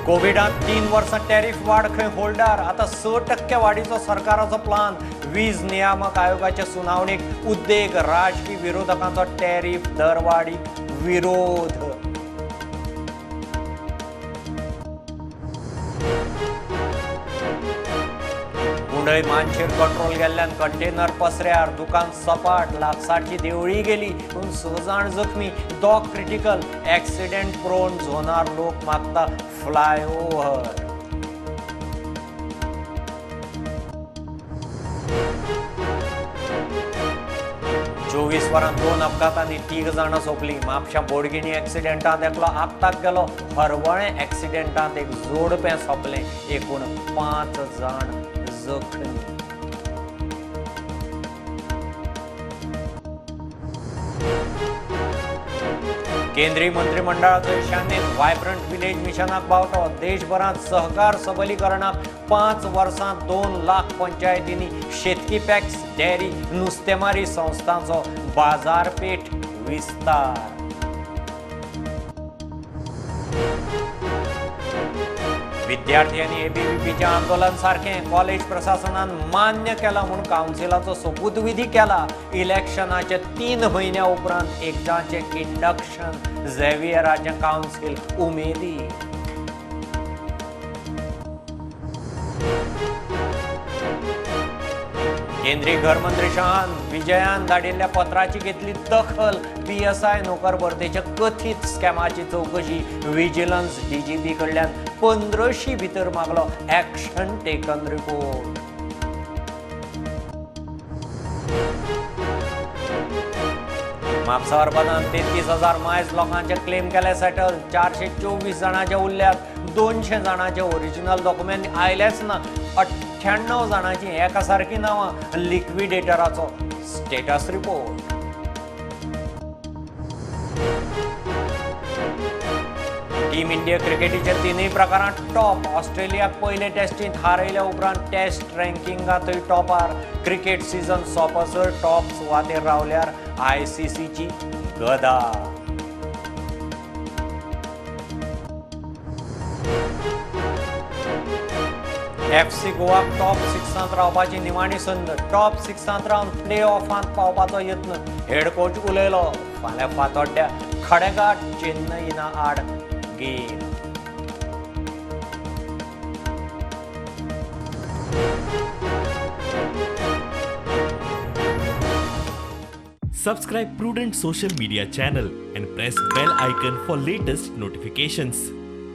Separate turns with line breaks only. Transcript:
कोविडात 3 वर्सां टॅरिफ वाड खंय होल्डार, आतां 6% वाडीचो सरकाराचो प्लान। वीज नियामक आयोगाचे सुनावणीक उद्देग राजकी विरोधकांचो टॅरिफ दरवाडीक विरोध। कुंडय मानशेर कंट्रोल गेल्ल्यान कंटेनर पसऱ्यार, दुकान सपाट, लागसारची देवळी गेली, पूण 6 जाण जखमी, 2 क्रिटिकल। एक्सिडेंट प्रोन झोनार लोक मागता फ्लायओव्हर। चोवीस वरांत 2 अपघातांनी 3 जाणां सोंपली। म्हापशां बोडगिणी एक्सिडेंटांत एकलो आपताक गेलो, हरवळें एक्सिडेंटांत एक जोडपें सोंपलें, एकूण 5 जाण जखमी। केंद्रीय मंत्रिमंडळाचो ईशान्येत व्हायब्रंट विलेज मिशनाक बावटो। देशभरांत सहकार सबलीकरणाक 5 वर्सांत 2 लाख पंचायतींनी शेतकी पॅक्स, डेअरी, नुस्तेमारी संस्थांचो बाजारपेठ विस्तार। विद्यार्थ्यांनी एबीव्हीपीचें आंदोलन सारकें कॉलेज प्रशासनान मान्य केलां म्हूण कावन्सिलाचो सोपूतविधी केला। इलेक्शनाचे 3 म्हयन्या उपरांत एकदांचें इंडक्शन, झेवियराचें कावन्सील उमेदी। केंद्रीय घरमंत्री शहान विजयान धाडिल्ल्या पत्राची घेतली दखल। पीएसआय नोकर भरतेच्या कथीत स्कॅमाची चौकशी विजिलन्स डीजीपी कडल्यान 15 भितर मागलो ऍक्शन टेकन रिपोर्ट। म्हापसा अर्बनान 33,000 मायज लोकांचे क्लेम केले सेटल, 424 जाणांचे उरल्यात, 200 जाणांचे ओरिजिनल डॉक्युमेंट आयलेच ना, 98 जाणांची एकासारकी नांवां, लिक्विडेटराचो स्टेटस रिपोर्ट। टीम इंडिया क्रिकेटीच्या 3 प्रकारांत टॉप। ऑस्ट्रेलियाक पयले टेस्टींत हारयल्या उपरांत टेस्ट रँकिंगांतूय टॉपार। क्रिकेट सीझन सोंपसर टॉप सुवातेर रावल्यार आयसीसीची गदा। एफसी गोवाक टॉप 6 रावपाची निमाणी संद। टॉप 6 रावन प्ले ऑफांत पावपाचो यत्न। हेड कोच उलयलो, फाल्यां फातोड्ड्या खडेगांठ चेन्नईना आड game.
Subscribe Prudent Social Media channel and press bell icon for latest notifications.